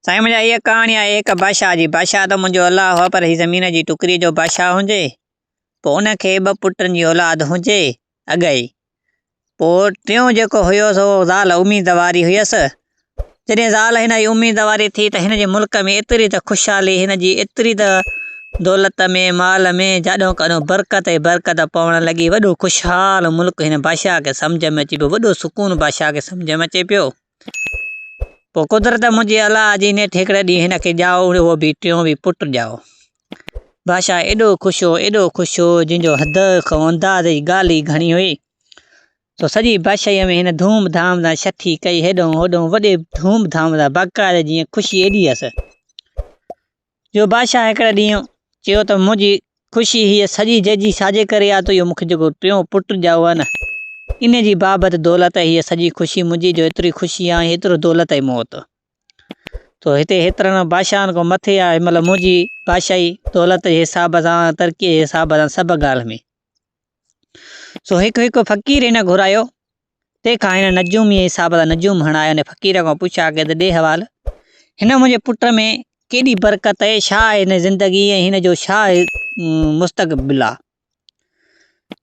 سائين منهنجا هيء ڪهاڻي آهي هڪ بادشاهه جي. بادشاهه ته منهنجو الله هو پر هي زمين جي ٽڪري جو بادشاهه هجي. پوء ان کي ٻه پٽن جي اولاد هجي اڳ ئي. پوء ٽيون جيڪو هيو سو زال اميد واري هيس. جڏهن زال هن جي اميد واري ٿي ته هن جي ملڪ ۾ ايتري ته خوشحالي هن جي ايتري ته دولت ۾ مال ۾ جاڏو ڪاڏو برڪت ئي برڪت پوڻ لڳي. وڏو خوشحال ملڪ هن بادشاهه کي سمجهه ۾ اچي پيو. وڏو سڪون بادشاهه کي سمجهه ۾ اچي پيو. پوء قدرت منهنجي الله جي نيٺ هڪڙي ڏينهن هن کي ڄائو اهو به ٽيون به پٽ ڄائو. بادشاهه ايڏو خوش هو، ايڏو خوش هو، جنهن جو حد کان انداز جي ڳالهه ئي گهڻي هئي. سو سڄي بادشاهيء ۾ هن ڌوم ڌام سان ڇٺي ڪئي، هيڏهون هوڏهون وڏي ڌوم ڌام سان باقاعده جيئن خوشي ايڏي هيس. جو بادشاهه هڪڙي ڏينهن چيو ته منهنجي خوشي هيء سڄي جيجي ڇاجي ڪري آ ته اهو مون کي جيڪو ٽيون پٽ ڄائو آهي نه، انهيء جي بابت دولت هيء سڄي خوشي منهنجي جو ايتري خوشي آ ۽ ايترو دولت ۽ موت تو هتي هيترن بادشاهن کان مٿي آ، هن مهل منهنجي بادشاهي دولت جي حساب سان ترقيء جي حساب سان سڀ ڳالهه ۾. سو هڪ هڪ فقير هن گهرايو تنهن کان هن نجوميء جي حساب سان نجوم هڻايو ۽ فقير کان پڇيا ڪيس ته ڏي حوال، هن منهنجي پٽ ۾ ڪيڏي برڪت آهي، ڇا آهي هن جي زندگي ۽ هن جو ڇا مستقبل آهي؟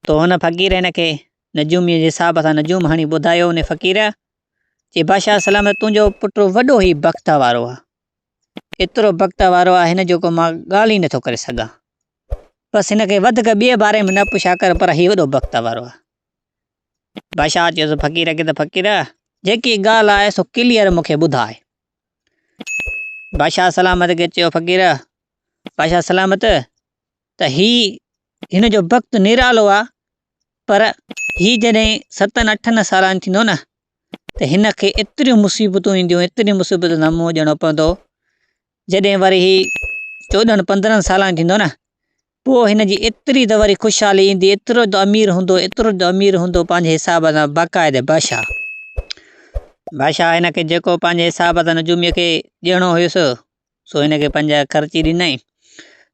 تو هن فقير هن کي نجوميء جي حساب سان نجوم هڻي ٻڌايو. ان فقير چي بادشاهه سلامت تنهنجو پٽ وڏو ئي بخت وارو آهي، ايترو بخت وارو آهي هن جو ڪو مان ڳالهه ئي نٿو ڪري سگهان، بس هن کي وڌيڪ ٻئي باري ۾ نه پڇا ڪر پر هي وڏو بخت وارو آهي. بادشاهه چيس فقير کي ته فقير جيڪي ڳالهه آهي سو ڪليئر مون کي ٻڌاء. بادشاهه سلامت کي چيو فقير بادشاهه سلامت ته هي هن جو بخت نرالو آ پر هي جڏهن ستن اٺن سالن ٿيندو نه ته هن کي ايتريون مصيبتون اينديون ايتريون مصيبتون سان منهن ڏيڻو پوندو جڏهن وري هي چوڏهن پندرهن سالن ٿيندو نه پوء هن جي ايتري ته وري خوشحالي ايندي، ايترو ته امير هوندو، ايترو ته امير هوندو، پنهنجي حساب سان باقاعده بادشاهه. بادشاهه هن کي جيڪو پنهنجي حساب سان نجوميء کي ڏيڻو هيس، سو هن کي پنهنجا خرچي ڏنائين.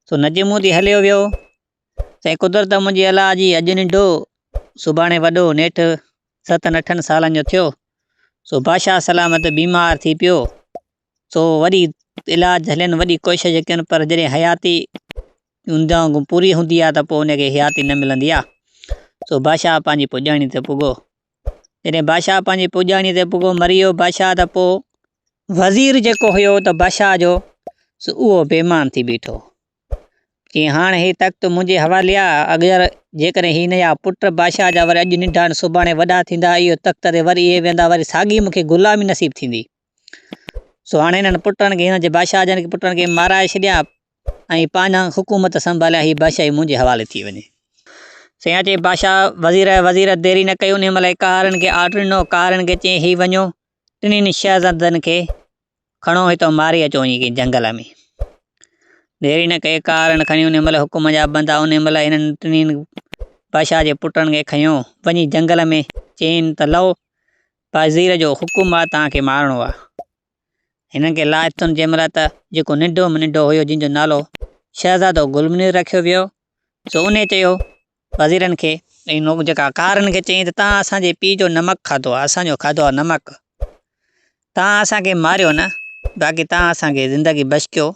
سو نجمودي هليو ويو. سائين قدرت منهنجي الله جي، اڄ ننڍو، سڀاڻي وڏو، نيٺ ستن اٺن سالن جو ٿيو. سو بادشاهه سلامت بيمار ٿي پيو. سو وڏي علاج هلين وڏي ڪوشش ڪين پر جڏهن حياتي پوري هوندي آهي ته پوء ان کي حياتي نه ملندي آهي سو بادشاهه پنهنجي پڄاڻي تي پڳو جڏهن بادشاهه پنهنجي پڄاڻي تي پڳو مري ويو بادشاهه ته پوء وزير جيڪو هيو ته بادشاهه جو سو اهو بيمان ٿي بيٺو چيائين، هاڻ هي تخت منهنجي حوالي آ، اگر جيڪڏهن هي هن جا پٽ بادشاهه جا وري اڄ ننڍا آهن، سڀاڻي وڏا ٿيندا، اهو تخت تي وري اهي ويهندا، وري ساڳي مون کي غلامي نصيب ٿيندي. سو هاڻي هنن پٽن کي، هن جي بادشاهه جن پٽن کي مارائي ڇڏيان ۽ پنهنجا حڪومت سنڀاليان، هي بادشاهي منهنجي حوالي ٿي وڃي. سائين چيائين، بادشاهه وزير وزير ديري نه ڪئي، انهيء مهل ئي ڪاهرن کي آرڊر ڏنو، ڪاهرن کي چيائين، هي وڃو، ٽنهي شهزادن کي کڻو هتان ماري اچو وڃي ڪنهن جهنگل ۾. ديري نه ڪئي ڪارن کڻي انهي مهل حڪم جا بندا انهي مهل هنن ٽنهي بادشاهه جي پٽن کي کنيو وڃي جهنگل ۾ چين ته لئو وزير جو حڪم آ توهان کي مارڻو آ. هنن کي لاهتن جنهن مهل ته جيڪو ننڍو ۾ ننڍو هيو جنهن جو نالو شهزادو گل منير رکيو ويو سو انهي چيو وزيرن کي ۽ جيڪا ڪارن کي چيائين ته توهان اسان جي پيء جو نمڪ کاڌو آهي، اسان جو کاڌو آهي نمڪ، توهان اسان کي ماريو نه، باقي توهان اسان کي زندگي بخشيو،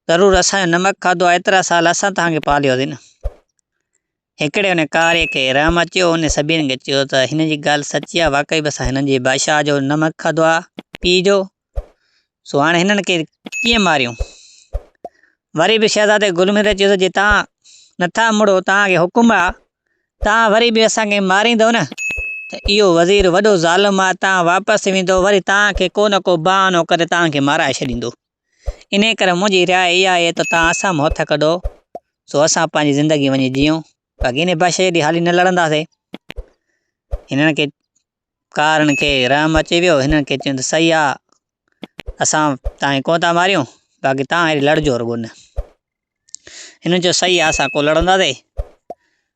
ضرور اسان جو نمڪ کاڌو آهي، ايترا سال اسان توهان کي پاليوسين نه. هڪڙي ان ڪاري کي رحم اچيو، ان سڀني کي چيو ته هن جي ڳالهه سچي آهي، واقعي به اسان هنن جي بادشاهه جو نمڪ کاڌو آهي، پيء جو، سو هاڻي هنن کي ڪيئن ماريون؟ وري به شهزادي گل مير چيس جي توهان نٿا مڙو، توهان کي حڪم آ، توهان وري به اسان کي ماريندؤ نه ته اهو وزير وڏو ظالم آ، توهان واپس ويندؤ وري توهان کي ڪو نه ڪو بهانو ڪري توهان کي مارائي ڇڏيندو. انهيء ڪري منهنجي راء اها آهي ته توهان اسان مان هٿ ڪڍو، سو اسان پنهنجي زندگي وڃي جيئون، باقي انهيء بادشاهيء ڏي حالي نه لڙنداسين. هنن کي ڪارن کي رحم اچي ويو، هنن کي چيو ته صحيح آ، اسان توهان کي ڪونه ٿا ماريون، باقي توهان هيڏي لڙجو رڳو نه. هنن چيو صحيح آ، اسان ڪو لڙنداسين.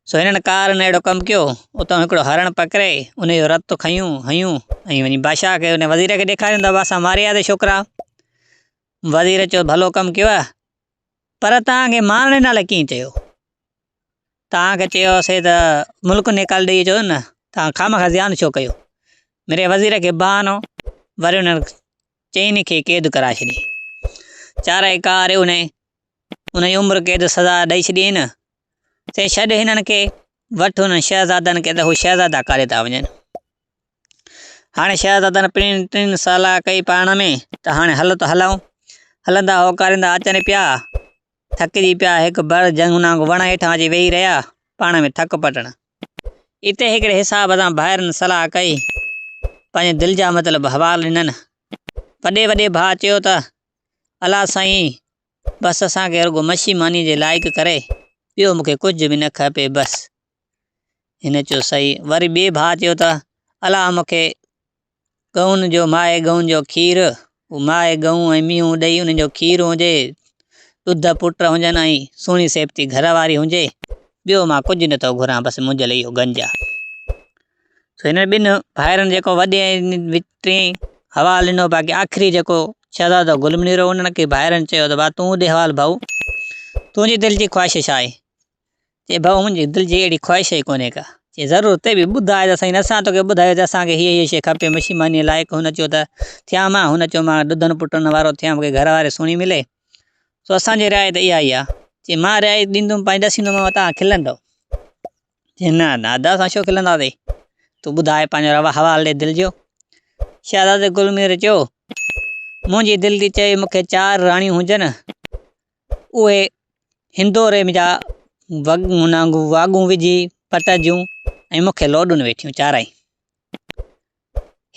سو هنن ڪارن اهڙو ڪم ڪيو، اتان هڪڙو هرڻ پڪڙي، ان جو رت کنيون، هنيون ۽ وڃي بادشاهه کي ان وزير کي ڏيکاريون ته اسان ماري آياسين ڇوڪرا. وزير چيو ڀلو ڪم ڪيو آ، پر توهان کي مارڻ نالي ڪيئن چيو؟ توهان کي چيوسين ته ملڪ نيڪال ڏئي اچو نه، توهان خامخواه زيان ڇو ڪيو؟ مري وزير کي بهانو، وري انهن چئني کي قيد ڪرائي ڇڏي. چارئي ڪار انهي انهي عمر قيد سزا ڏئي ڇڏيائين. چيائين ڇڏ هنن کي، وٺ انهن شهزادن کي ته هو شهزادا ڪاڏي ٿا وڃن. هاڻي شهزادن پڻ ٽن صلاح ڪئي پاڻ ۾ ته هاڻي هل ته هلون. هلندا هوڪاريندا اچن پيا. ٿڪجي پيا، هڪ بر جهوناڳ وڻ هيٺان اچي ويهي رهيا، پاڻ ۾ ٿڪ پٽڻ. اتي هڪڙي حساب سان ڀائرن صلاح ڪئي، پنهنجي دل جا مطلب حوال ڏنن. وڏي وڏي ڀاء چيو ته، الله سائين بس اسان کي رڳو مڇي مانيء جي لائق ڪري، ٻيو مون کي ڪجهه به نه کپي بس. هن چيو سهي. وري ٻئي ڀاء چيو ته، الله مون کي ڳئون جو مائي ڳئون جو کير، مائي ڳئون ۽ مينهون ڏئي انهن جو کير هجي، ڏڌ پٽ هجن ۽ سهڻي سيبتي گهر واري هجي، ٻيو مان ڪجهه نٿو گهران بس منهنجي لاء اهو گنج آ. سو هنن ٻن ڀائرن جيڪو وڏي ۽ ٽئين حوال ڏنو باقي آخري جيڪو شهزادو گل منير هو انهن کي ڀائرن چيو ته ڀاء تون ڏي حوال ڀائو تنهنجي دل جي خواهش ڇا آهي؟ چي ڀائو منهنجي دل جي اهڙي خواهش ئي ڪونهي ڪا. چي ضرور تي به ٻڌاء ته سائين اسان توکي ٻڌايو ته اسان کي هيء هيء شيء کپي مشي مانيء لائق هن چيو ته ٿيان مان هن چيو مان ڏڌن پٽن وارو ٿيان مون کي گهر واري سهڻي ملي سو اسان جي رعايت اها ئي آ. چي مان رعايت ڏيندم پنهنجي ڏسيندومانو توهان کلندؤ. چي نه نه ادا اسان ڇو کلنداسين تون ٻڌاء پنهنجو روا حوال ڏي دل جو. شهزادي گل مير چيو منهنجي دل ٿي چئي مون کي چار راڻيون هجن اهي هندوري جا واڳون وجهي پٽ جون ۽ مون کي لوڏن ويٺيون چارئي.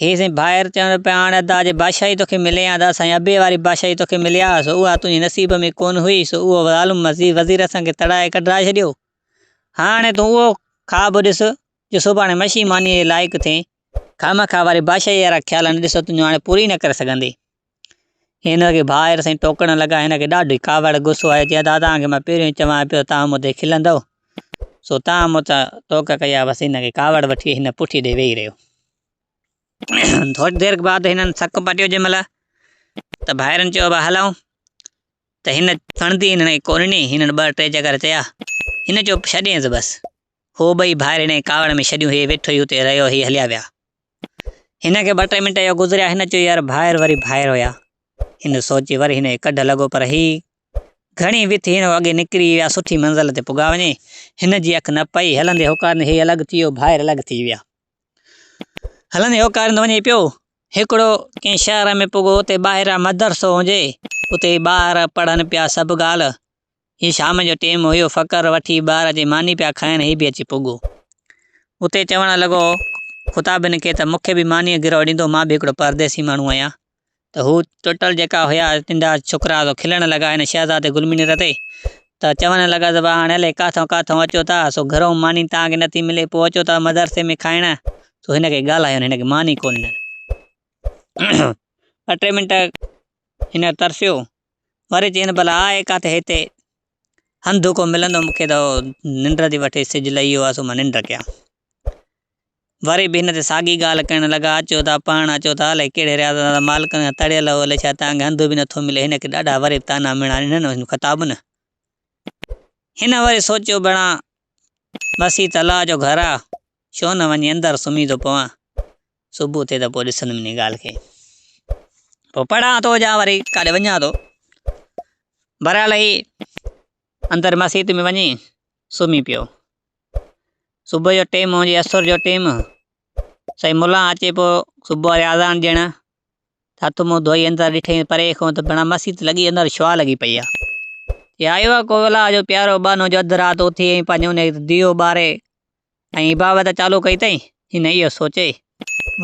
هي سائين ڀائر چون پيا هاڻي ادا جي بادشاهي توکي ملي ها ته اسان جي ابي واري بادشاهي توکي ملي ها سو اها تنهنجي نصيب ۾ ڪونه هئي سو اهو ظالم وزير اسان کي تڙائي ڪڍرائي ڇڏيو. هاڻي تون اهو خواب ڏس جو سڀاڻي مشي مانيء جي لائق ٿئين. خامخواه واري بادشاهي وارا خيال نه ڏس تنهنجو هاڻي پوري نه ڪري سگهندي. هن کي ڀائر سائين ٽوڪڻ لڳا. هن کي ڏاڍي ڪاوڙ غصو آيو. چي ادا توهان کي مان پهريون ئي چوان پيو توهان مون تي کلندؤ سو توهان مون تان ٽوڪ ڪئي آهي بس هن کي ڪاوڙ وٺي هن پٺي ڏي ويهي رهيو. ٿوري دير بعد هنن سڪ پٽيو جنهن مهل ته ڀائرن چيو ڀا هلون ته هن ڦڻدي هنن کي ڪونه ڏني. هنن ٻه ٽي چڪر چيا. هن چيو ڇڏينس بس. هو ٻئي ڀائر هن کي ڪاوڙ ۾ ڇڏيون هي ويٺو ئي اتي رهيو هي هليا ويا. هن کي ٻه ٽي منٽ اهو گذريا، هن چيو يار ڀائر وري ڀائر هيا. هن سوچي وري هن کي ڪڍ لڳو پر هي گهڻي وٿ هن کان اڳي نڪري ويا سٺي منزل تي پڳا وڃي. هن جي اک نه پئي، هلندي هوڪاريندي هي الڳ ٿي ويو ڀائر الڳ ٿي ويا. هلندي هوڪاريندو وڃي پيو، هڪڙو ڪنهن شهر ۾ پڳو اتي ٻاهران مدرسو هجي، اتي ٻار پڙهن پيا سڀ ڳالهه. هي شام جو ٽيم هيو، فقر وٺي ٻار اچي ماني پيا کائن، هي به اچي پڳو. اتي چوڻ لڳو خطابين کي ته مون کي به مانيء گرهه ڏيندو، مان به هڪڙو پرديسي ماڻهو آهيان. ته هو ٽوٽل جيڪا هيا ننڍا ڇوڪرا سو کلڻ لڳا هن شهزادي گل منير تي ته چوڻ لڳا ته ڀاء هاڻي الائي ڪاٿئون ڪاٿئون اچو ٿا، سو گهرئون ماني توهان کي نٿي ملي، پوء اچو ٿا مدرسي ۾ کائڻ، سو هن کي ڳالهايو هن کي ماني ڪونه ڏنن. ٻه ٽي منٽ هن ترسيو. وري چين ڀلا آهي ڪاٿي هتي هنڌ ڪو ملندو مون کي ته ننڊ ٿي وٺي سج لهي ويو آهي سو مان ننڊ ڪيان. وري به هن تي ساڳي ڳالهه ڪرڻ لڳا اچو ٿا پاڻ اچو ٿا الائي ڪهڙي رياض سان مالڪن کان تڙيل هو الائي ڇا توهان کي هنڌ به نٿو ملي هن کي ڏاڍا وري به طعنا ميڻا ڏنن هن خطابن. هن وري سوچيو بڻا مسيت الله جو گهر آ ڇو نه وڃي اندر سمهي ٿو پوان. صبح ٿئي ته پوء ڏسندم انهي ڳالهه کي. پوء پڙهان ٿو يا وري ڪاڏي وڃان ٿو. بهرحال هي اندر مسيت ۾ وڃي سمهي پيو. صبح جو ٽيم هجي اسر جو ٽيم سائين ملان اچي پيو صبح واري اذان ڏيڻ ته هٿ منهن ڌوئي اندر ڏٺائين پري کان ته بڻا مسيت لڳي اندر شعاع لڳي پئي آ. چي آيو آ ڪو الله جو پيارو ٻانهو جو اڌ رات اٿي ۽ پنهنجو انهي ديو ٻاري ۽ عبادت چالو ڪئي اٿئين. هن اهو سوچي،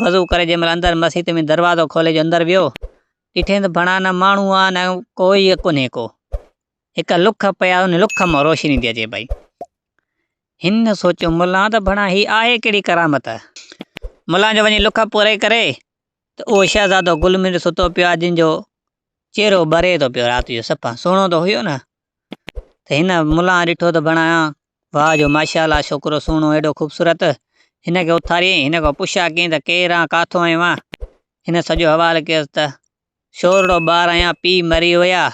وضو ڪري جنهن مهل اندر مسيت ۾ دروازو کولي جو اندر ويو، ڏٺائين ته ڀڻا نه ماڻهو آ نه ڪوئي ڪونهي ڪو. هڪ لک پيا ان لک مان روشني ٿي اچي پئي. هن سوچيو ملان ته ڀڻا هي آهي ڪهڙي ڪرامت. ملان جو وڃي لک پوري ڪري ته اهو شهزادو گل مير ستو پيو آ جنهن جو چهرو ٻري ٿو پيو رات جو صفا سهڻو ته هيو نه. ته هن ملان ڏٺو ته ڀڻا واهه جو ماشاء الله ڇوڪرو سهڻو ايڏو خوبصورت. هن کي اٿاريائين، هن کان پڇا ڪيائين ته ڪير آن ڪاٿو آيو آن؟ هن سڄو حوال ڪيس ته شورڙو ٻار آهيان، پيء مري ويا،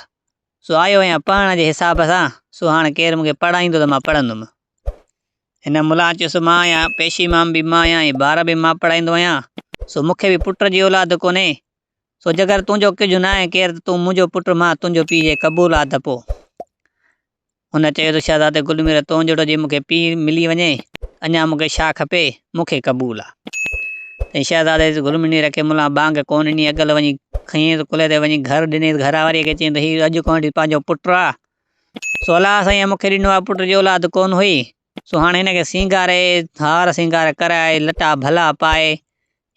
سو آيو آهيان پڙهڻ جي حساب سان، سو هاڻ ڪير مون کي پڙهائيندو ته مان پڙهندم. هن ملان چيس مان آهيان، پيش امام به مان آهيان ۽ ٻار به مان پڙهائيندو آهيان، سو مون کي به پٽ جي اولاد ڪونهي، سو جيڪر تنهنجو ڪجهه ناهي ڪير ته تون منهنجو پٽ مان تنهنجو پيء جي قبول آ ته پوء. هن چيو ته شهزادي گل مير تون جهڙو جي مون کي پيء ملي وڃي اڃا مون کي ڇا کپي، مون کي قبول آ. تنهن شهزادي گل منير کي ملان ٻانگ ڪونه ڏني اڳل وڃي کنيس ڪلهي تي وڃي گهر ڏنيس گهر واريء کي چيائين ته هي اڄ کان وٺي پنهنجو پٽ آ سو الله سائينء مون کي ڏنو آ پٽ جي اولاد ڪونه هئي سو هاڻي هن کي سينگاري، هار سينگار ڪرائي، لٽا ڀلا پائي،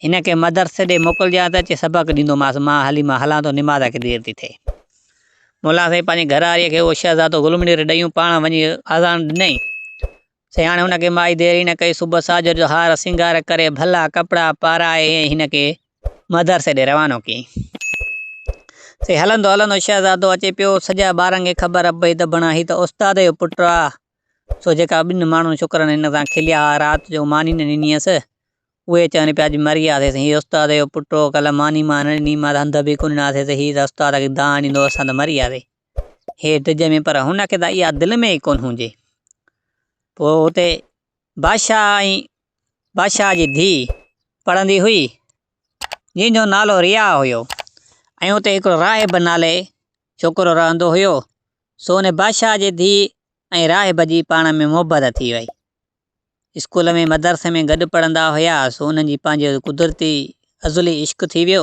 هن کي مدرسي ڏي موڪلجان ته اچي سبق ڏيندومانس، مان هلي مان هلان ٿو نماز کي دير ٿي ٿئي. ملا سائين پنهنجي گهر واريء کي اهو شهزادو گلمنير ڏيون پاڻ وڃي اذان ڏنائين. سائين هاڻي هن کي مائي دير ئي نه ڪئي، صبح ساجهر جو هار سينگار ڪري، ڀلا ڪپڙا پارائي ۽ هن کي مدرسي ڏي روانو ڪيائين. سائين هلندو هلندو شهزادو اچي پيو، سڄا ٻارن کي خبر پئي ته بڻا هي ته استاد جو پٽ آ. سو جيڪا ٻن ماڻهن ڇوڪرن هن سان کليا ها، رات جو ماني نه ڏنيس، اهي چون پيا اڄ مري وياسين، هي استاد جو پٽ هو، ڪلهه ماني مان نه ڏني مان ته هنڌ به ڪونه ڏناسين ته هي ته استاد کي دانهن ڏيندو، اسان ته مري وياسين. هي ڊڄ ۾ پر هن کي ته اها دل ۾ ئي ڪونه هجي. پوء اتي بادشاهه ۽ بادشاهه جي ڌيء پڙهندي هئي، جنهن جو نالو ريا هيو ۽ اتي هڪڙو راهب نالي ڇوڪرو رهندو هيو، سو ان بادشاهه جي ڌيء ۽ راهب جي پاڻ ۾ محبت ٿي وئي. اسڪول ۾ مدرسي ۾ گڏ پڙهندا هيا، سو انهن جي پنهنجو قدرتي ازلي عشق ٿي ويو،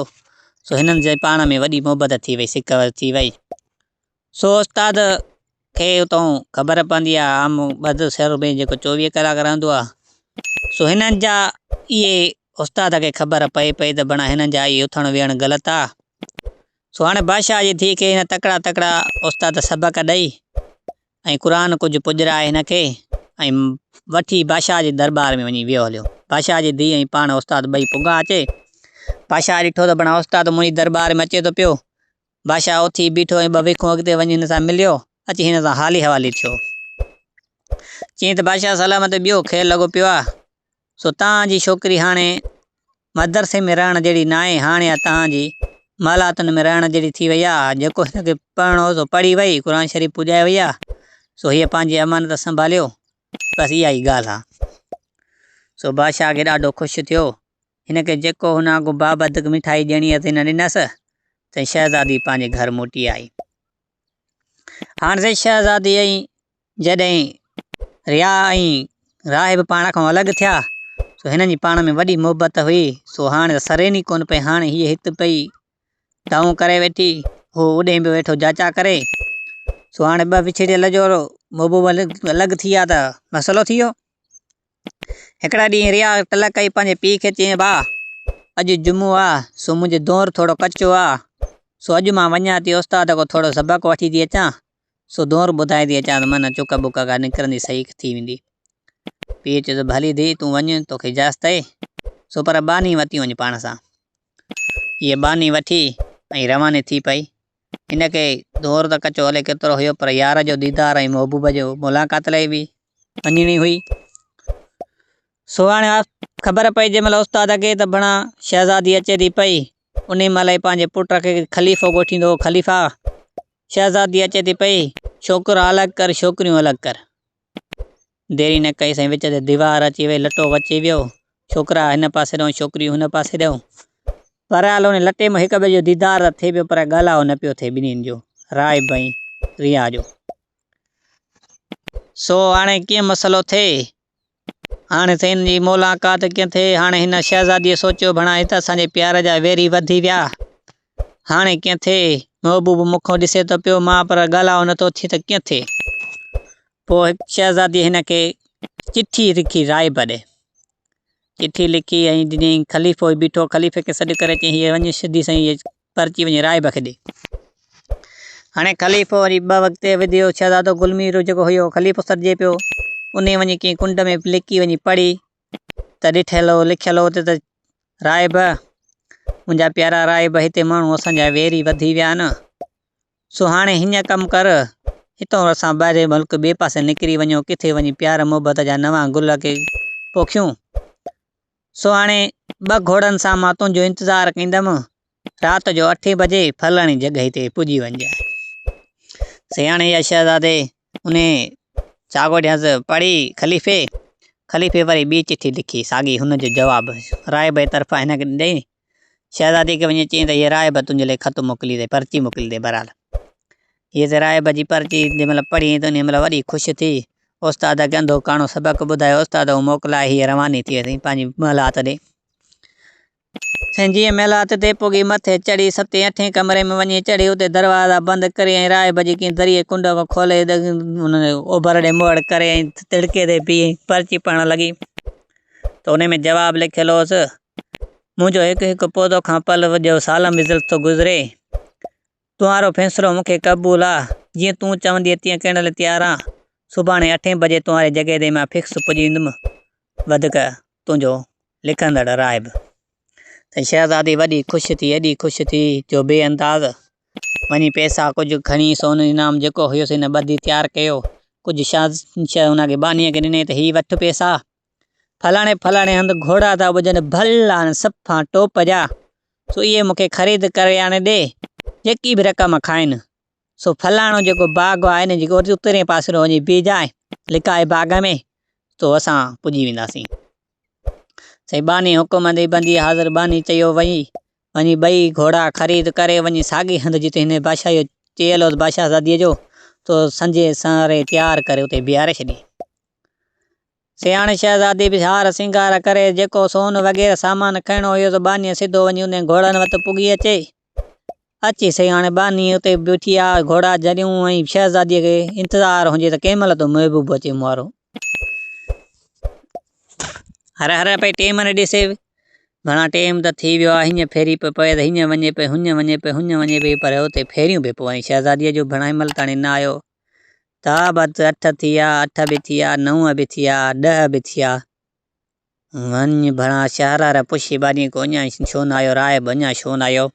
سو هنن جي پاڻ ۾ وڏي محبت ٿي وئي، سڪ ٿي وئي. سو استاد کي اتان خبر پوندي آهي، عام مدرسي ۾ جيڪو 24 ڪلاڪ رهندو آهي، سو هنن جا اهي استاد کي خبر پئي پئي ته بڻا هنن جا اهي اٿڻ ويهڻ غلط آ. سو هاڻي بادشاهه جي ڌيء کي هن تڪڙا تڪڙا استاد سبق ڏئي ۽ قرآن ڪجهه پڄرائي هن کي ۽ وٺي بادشاهه جي درٻار ۾ وڃي ويو هليو. بادشاهه جي ڌيء ۽ پاڻ استاد ٻئي پڳا اچي. بادشاهه ڏٺو ته بڻا استاد منهنجي درٻار ۾ اچي ٿو پيو. بادشاهه اٿي بيٺو ۽ ٻه وکون اڳتي وڃي هن سان مليو. اچي هن سان حالي حوالي ٿيو. چيائين ته بادشاهه سلامت ٻيو خير لڳو پيو آ. سو توهان جي ڇوڪري هاڻي مدرسي ۾ رهڻ جهڙي ناهي، هاڻي اها توهان جي محلاتن ۾ رهڻ جهڙي ٿي وئي آهي، جيڪو هن کي پڙهڻو هو سو پڙهي وئي، قرآن شريف پڄائي وئي آهي، سو هيء پنهنجي امانت سنڀاليو، بس اها ئي ڳالهه آهي. سو بادشاهه کي ڏاڍو خوش ٿيو، هن کي جيڪو هن آڳو بابت مٺائي ڏيڻي هئس هن ڏنس، ته شهزادي پنهنجي گهر موٽي آئي. هاڻ سائين شهزادي ۽ جڏهن ريا ۽ راهب پاڻ کان الڳ ٿيا سو هنن جي پاڻ ۾ وڏي محبت هئي سو هاڻي ته سرين ئي ڪونه پئي هاڻي هيء هت پئي دانهون ڪري ويٺي هو اڏهين به ويٺو جاچا ڪري سو هاڻي ٻه وڇڙيل جو محبوب الڳ ٿي ويا ته مسئلو ٿي ويو. هڪڙي ڏينهن ريا ٽل ڪئي پنهنجي پيء کي چيائين ڀاء اڄ جمعو آ سو منهنجو دور ٿورو ڪچو آ سو اڄ مان وڃان ٿي استاد کان ٿورو سبق وٺي ٿي اچان سو دور ٻڌائي ٿي اچان ته من چڪ ٻڪ ڪا نڪرندي صحيح ٿي ويندي. پيء چيس ڀلي ڌيء تون وڃ توکي اجازت اهي سو پر ٻانهي وتي وڃ پاڻ سان. هيء ٻانهي وٺي ۽ رواني ٿي پئي. هن کي دور ته ڪچو الائي ڪيترو هيو پر يار جو ديدار ۽ محبوب جو ملاقات لاء به وڃڻي هئي. سو هاڻي خبر پئي جنهن مهل استاد کي ته ڀڻا شهزادي اچي ٿي پئي انهي مهل ئي پنهنجي پٽ کي خليفو ڳوٺيندو هو خليفا! شهزادي اچي ٿي پئي، ڇوڪرا الڳ ڪر ڇوڪريون الڳ ڪر. دير ئي نه ڪئي سائين وچ تي ديوار اچي وئي لٽو اچي ويو، ڇوڪرا هن پاسي ڏانهن ڇوڪريون هن پاسي ڏانهن. بهرحال ان لٽي مان هڪ ٻئي جو ديدار ته ٿئي پيو پر ڳالهاء نه پيو ٿئي ٻنهين جو، راهب ۽ ريا جو. سو هاڻي ڪيئن مسئلو ٿئي؟ هاڻي سائين جي ملاقات ڪيئن ٿئي؟ هاڻي هن شهزاديء سوچيو، ڀڻا هت اسان جي پيار جا ويري وڌي ويا. هاڻي ڪيئن ٿئي؟ محبوب مون کان ڏسي ته پيو مان پر ڳالهاء نٿو ٿئي ته ڪيئن ٿئي؟ پوء هڪ شهزاديء هن کي چٺي لکي راهب ڏي. چٺي لکي ۽ ڏنائين. خليفو بيٺو، خليفي کي سڏ ڪري چيائين، هيء وڃ سڌي سائين هيء پرچي وڃي راهب کي ڏي. هاڻي خليفو وري ٻه وقت وڌيو، شهزادو گلمير جيڪو هيو خليفو سڏجي پيو، انهي وڃي ڪنهن ڪنڊ ۾ لڪي وڃي پڙهي ته ڏٺل هو لکيل هو ته راهب منهنجا پيارا راهب هتي ماڻهو اسان جا ويري وڌي ويا آهن، سو هاڻي هيئن ڪم ڪر، هتان اسان ٻاهرين ملڪ ٻئي پاسي نڪري وڃون، ڪٿي وڃي پيار محبت جا نوان گل کي پوکيون. سو هاڻي ٻه گهوڙن سان مان تنهنجو انتظار ڪندم، رات جو اٺين بجي فلاڻي جڳهه تي پڄي وڃجانء. سياڻي يا شهزادي انهي چاڳوڍيانس پڙهي خليفي، خليفي وري ٻي چٺي لکي، ساڳي هن جو جواب راهب جي طرفان هن کي ڏنائين. شهزادي کي وڃي چيائين ته هيء راهب تنهنجي لاء خط موڪلي اٿئي، پرچي موڪلي اٿئي. بهرحال هيء ته راهب جي پرچي جنهن مهل پڙهي ته انهيء مهل وڏي خوش ٿي. استاد کي انڌو ڪاڻو سبق ٻڌايو. استاد هو موڪلائي هيء رواني ٿي وئي پنهنجي محلات ڏي. سائين جيئن محلات تي پڳي مٿي چڙهي ستين اٺين ڪمري ۾ وڃي چڙهي اتي دروازا بند ڪري ۽ راهب جي ڪنهن دريء ڪنڊ کان کولي اوڀر ڏي موڙ ڪري ۽ تڙڪي تي بيهي پرچي پڙهڻ لڳي ته ان ۾ جواب لکيل هوس منهنجو هڪ هڪ پودو کان پل جو سالم وزل ٿو گذري. تنهارو فيصلو مون کي قبول آ. جيئن تون چوندينء تيئن ڪرڻ لاء تيار آن. سڀاڻي اٺين بجي تنهاري جڳهه تي مان فڪس پڄي ويندم. وڌڪ تنهنجو لکندڙ راهب. ته شهزادي وڏي خوش ٿي، ايڏي خوش ٿي جو بي انداز. وڃي پئسا ڪجهه کڻي سون انعام جيڪو هيس هن ٻڌي تيار ڪيو. ڪجهه شهنشاهه هن کي ٻانهيء کي ڏني ته هي وٺ پئسا. فلاڻي فلاڻي هنڌ گهوڙا ٿا ٻجهن ڀلا آهن صفا ٽوپ جا، سو اهي مون کي خريد ڪري آڻي ڏي، جيڪي به رقم کائين. سو فلاڻو جيڪو باغ آهي ان جي اترئين پاسيرو وڃي بيهجانء، لڪائي باغ ۾، سو اسان پڄي وينداسين. سائين ٻانهي حڪم ڏئي بندي حاضر ٻانهي چيو وڃي وڃي ٻئي گهوڙا خريد ڪري وڃي ساڳئي هنڌ جتي هن بادشاهه جو چيل هوس بادشاهزاديء جو، سو سنجهي سنواري تيار ڪري اتي بيهاري ڇڏي. سياڻي شهزادي به هار سينگار ڪري جيڪو سون وغيره سامان کڻڻو هيس ٻانهيء سڌو وڃي انهن گهوڙن وٽ پڳي اچي. اچي سياڻي ٻانهي اتي بيٺي آ گهوڙا جهليون ۽ شهزاديء کي انتظار هجي ته ڪنهن مهل ٿو محبوب اچي مون وارو. هر هر پئي ٽيم نه ڏسي. گهڻا ٽيم ته ٿي ويو آ هينئن ڦيري پئي پوي ته هينئن وڃي پئي هونئن وڃي پئي هونئن وڃي پئي پر اتي ڦيريون پئي پون ۽ شهزاديء جو ڀڻ هن مهل تاڻي نه آيو. تا بس اٺ ٿيا، اٺ به ٿيا، نو به ٿيا، ڏهه به ٿيا. وڃ ڀڻا شهرار پڇي ٻانهي کان اڃا ڇو نه آيو راهب اڃا ڇو نه آيو.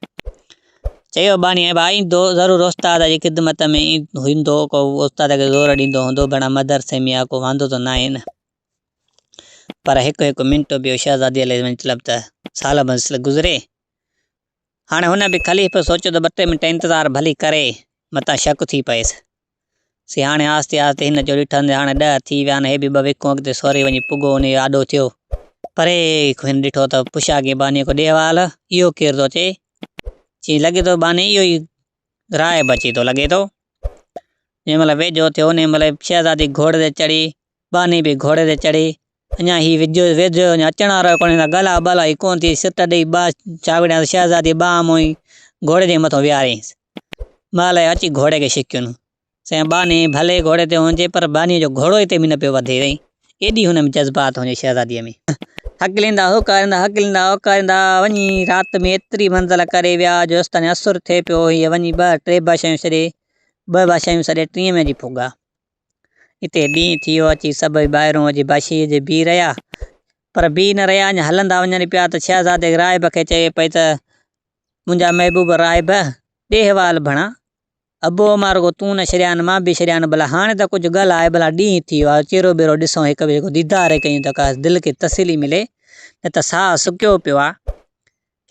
چيو ٻانهي ڀاء ايندو ضرور استاد جي خدمت ۾ ايندو ڪو استاد کي زور ڏيندو هوندو ڀڻا مدرسي ۾ آ ڪو واندو ته ناهي نه. پر هڪ هڪ منٽ پيو شهزادي عليه مطلب ته سال بسل گذري. هاڻي هن به خليفي سوچيو ته ٻه ٽي منٽ انتظار ڀلي ڪري، متان شڪ ٿي پئيس. سي هاڻي آهستي آهستي هن جو ڏٺن ته هاڻي ڏهه ٿي ويا آهن، هي به ٻه وکون اڳتي سوري وڃي پڳو انهيء آڏو ٿيو. پري کان هن ڏٺو ته پڇا ڪيائين ٻانهيء کان ڏي حوال، اهو ڪير ٿو اچي؟ چيائين لڳي ٿو ٻانهي اهو ئي راهب اچي ٿو لڳي ٿو. جنهن مهل ويجهو ٿيو انهيء مهل شهزادي گهوڙي تي چڙهي ٻانهي به گهوڙي تي چڙهي، اڃا هي ويجهو ويجهو اڃا اچڻ وارو ڪونهي ته ڳالها ٻالها ئي ڪونه ٿي، سٽ ڏيئي ٻه چاوڙيانس، شهزادي ٻانهن موئي گهوڙي جي مٿو ويهاريائينس. مهل آيو اچي گهوڙي کي ڇڪيون. سائين ٻانهي ڀلي گهوڙي تي هجي پر ٻانهيء جو گهوڙو اتي به نه پيو وڌي سائين، ايڏي هن ۾ جذبات هجي شهزاديء ۾. هڪليندا هوڪاريندا هڪليندا هوڪاريندا وڃي رات ۾ ايتري منزل ڪري ويا جو جيستائين اسر ٿئي پيو هيء وڃي ٻه ٽي بادشاهيون ڇڏي ٻه بادشاهيون ڇڏي ٽين ۾ اچي پڳا. اتي ڏينهن ٿي ويو، اچي سڀئي ٻاهرون اچي بادشاهيء جي بيهي رهيا. پر بيهي نه رهيا، اڃا هلندا وڃن پيا ته شهزادي راهب کي چوي پئي ته، منهنجا محبوب راهب، ڏي حوال ڀڻا. ابو امان رڳو تون نه ڇڏيان، مان به ڇڏيان، ڀلا هاڻي ته ڪجهه ڳالهاء، ڀلا ڏينهن ٿي ويو آهي، چهرو ٻهرو ڏسون، هڪ ٻئي جو ديدار ڪيون ته ڪا دل کي تسلي ملي، نه ته ساهه سڪيو پيو آهي.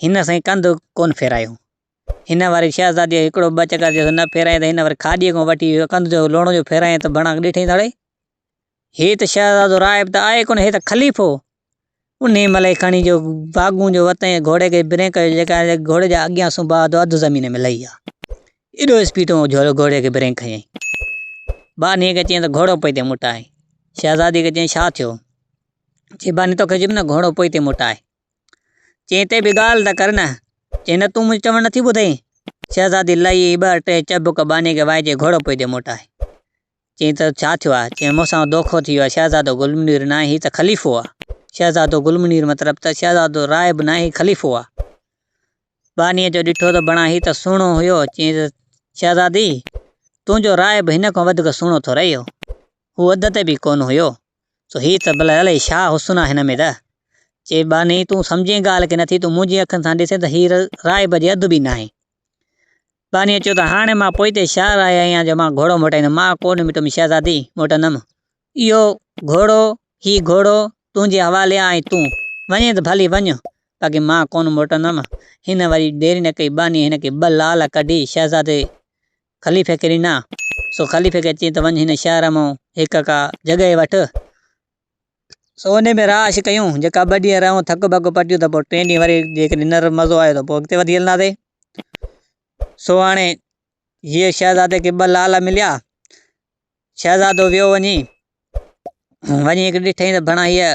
هن سائين ڪنڌ ڪونه ڦيرايو. هن واري شهزاديء هڪڙو ٻه چڪر چيس نه ڦيرائين ته هن وري کاڏيء کان وٺي ڪنڌ جو لوڻو جو ڦيرايائين ته ڀڻا ڏٺئين ته اڙي! هي ته شهزادو راهب ته آهي ڪونه، هي ته خليفو! انهيء مهل ئي کڻي جو واڳون جو وتئين گهوڙي کي بريڪ جو جيڪا گهوڙي جا اڳيان سنبا اڌ اڌ زمين ۾ لهي ويا. ايڏو اسپيڊ ۾ گهوڙي کي بريڪ هنيائين. ٻانهيء کي چيائين ته گهوڙو پوئتي موٽاء. شهزادي کي چيائين ڇا ٿيو؟ چي ٻانهي توکي چيم نه گهوڙو پوئتي موٽاء. چيائين ته به ڳالهه ته ڪر نه. چيائين نه تون منهنجو چوڻ نٿي ٻڌين. شهزادي لهي ٻه ٽي چبڪ ٻانهي کي وائي چيائين گهوڙو پوئتي موٽاء. چيائين ته ڇا ٿيو آهي؟ چيائين مون سان دوکو ٿي ويو آهي، شهزادو گل منير ناهي هي ته خليفو آهي. شهزادو گل منير مطلب ته شهزادو راهب ناهي هي خليفو آهي. ٻانهيء جو ڏٺو ته بڻا هي ته سهڻو هيو. چيائين ته شهزادي تنهنجو راهب هن کان وڌيڪ سهڻو ٿو رهي. هو اڌ تي به ڪونه هيو. سو هي ته ڀلا الائي ڇا حسن آ هن ۾ ته. چي ٻانهي تون سمجهين ڳالهه کي نٿي، تون منهنجين اکين سان ڏسين ته هي راهب جي اڌ به ناهي. ٻانهيء چيو ته هاڻي مان پوئتي شهر آئي آهيان جو مان گهوڙو موٽائيندم. مان ڪونه مٽم شهزادي، موٽندم. اهو گهوڙو، هي گهوڙو تنهنجي حوالي آ ۽ تون وڃين ته ڀلي وڃ، باقي مان ڪونه موٽندم. هن وري دير نه ڪئي، ٻانهيء هن کي ٻه لعل ڪڍي شهزادي خليفي کي ڏنا، سو خليفي کي چيائين ته وڃ هن شهر مان هڪ ڪا جڳهه وٺ، سو انهي ۾ رهائش ڪيون جيڪا ٻه ڏينهن رهون ٿڪ ڀڪ پٽيون ته پوء ٽئين ڏينهن وري جيڪڏهن نه مزو آيو ته پوء اڳتي وڌي هلنداسين. سو هاڻي هيء شهزادي کي ٻه لال مليا. شهزادو ويو وڃي وڃي هڪ ڏٺائين ته ڀڻا هيء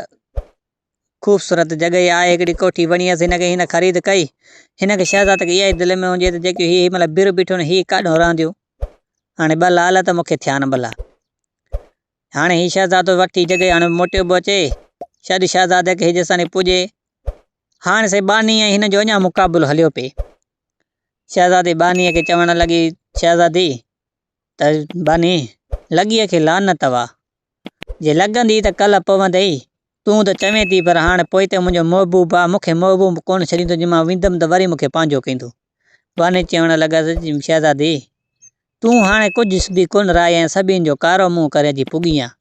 خوبصورت جڳهه آهي هڪڙي ڪوٺي وڻيس هن کي هن خريد ڪئي. هن کي شهزادي کي اها ئي دل ۾ هجي ته جيڪي هي هن مهل بر بيٺو هي ڪاڏهون رهنديون. هاڻي ٻه لال ته مون کي ٿيا نه ڀلا. هاڻي هي شهزادو وٺي جڳهه هاڻي موٽيو به اچي شايد شهزادي کي جيساني پڄي. هاڻي سائين ٻانهي ۽ هن جو اڃا مقابلو هليو پئي. شهزادي ٻانهيء کي چوڻ لڳي، شهزادي ته ٻانهي لڳيء کي لعنت وا، جي لڳندي ته ڪلهه پوندئي، تون ته چوين ٿي پر هاڻ پوئتي منهنجو محبوب آ، مون کي محبوب ڪونه ڇڏيندو، جي مان ويندم ته وري مون کي پنهنجو ڪندو. ٻانهي چوڻ لڳس، شهزادي! تون هاڻي ڪجهه به ڪونه رهي آهين، سڀني جو ڪارو منهن ڪري اچي پڳي آن.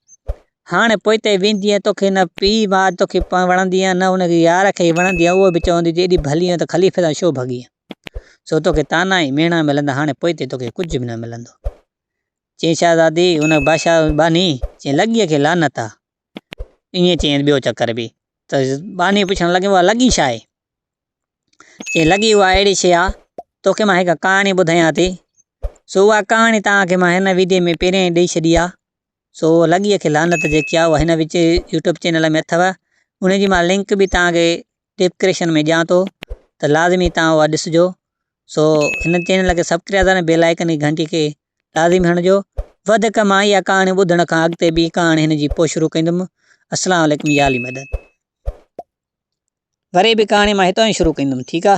هاڻي پوئتي ويندينء، توکي نه پيء ماء توکي وڻندي نه ان يار کي ئي وڻندي، اهو به چوندو جي ايڏي ڀلي آهين ته خليفي سان ڇو ڀڳي آن؟ سو توکي طعنا ۽ ميڻا ملندا، هاڻي پوئتي توکي ڪجهه به نه ملندو. چيائين شهزادي، ان بادشاهه ٻانهي، چيائين لڳيء کي لعنت آ. ائين چيائين ٻيو چڪر به ته ٻانهي پڇڻ لڳي اها لڳي ڇا آهي؟ چيائين لڳي اها اهڙي شيء آ، توکي مان هڪ ڪهاڻي ٻڌايان ٿي، سو اها ڪهاڻي توهان کي مان هن ويڊيو ۾ پهريان ئي ڏئي ڇڏي آ. سو لڳيء کي لعنت جيڪي آ اها هن وچ يوٽيوب چينل ۾ اٿو، ان جي مان لنڪ به توهان کي ڊسڪرپشن ۾ ڏيان ٿو ته لازمي توهان اها ڏسجو. سو هن چينل کي سبڪرائب ۽ بيل آئيڪن جي گهنٽي کي لازمي هڻجو. وڌيڪ مان اها ڪهاڻي ٻڌڻ کان اڳتي ٻي ڪهاڻي هن جي پوء شروع ڪندم. السلام عليڪم يا علي مدد. وري به ڪهاڻي مان هتان ئي شروع ڪندم ٺيڪ آ.